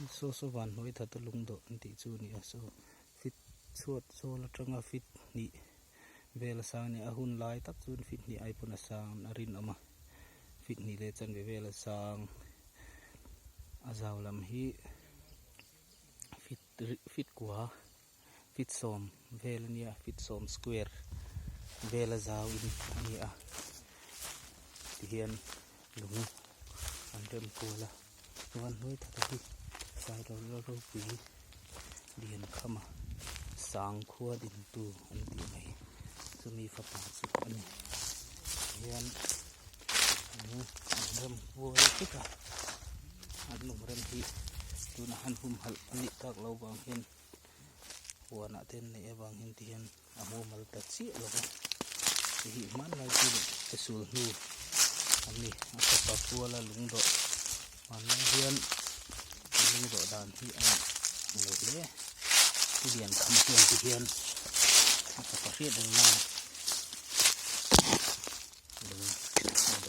Saw saw van hnuai that a lung dawh an tih chu a ni a saw fit chhuat zawl atanga fit hnih vel a sang a ni a hun lai tak chuan fit hnih ai pawn a sang a rinawm a fit hnih leh chanve vel a sang a zau lam hi fit fit kua fit sawm vel a nia fit sawm square vel a zau in a ni a tihian lung an rem kual a chuan hnuai thata hi sailo ropui lian khama sangkhua din tu an tih mai chumi fapa chu a ni tihian lung an rem kual vek a an lung rem hi tunah han humhalh a nih tak loh vang hian huanah te an neih avang hian ti hian a mumal ta chiah lo va hei hi hmanlai chu te sul hnu an ni a fapa kuala lung dawh hmanlai hian lung dawh dan hi a ang lo hle pu lian kham chuan ti hian a fapa hriat reng nana lung a dawh.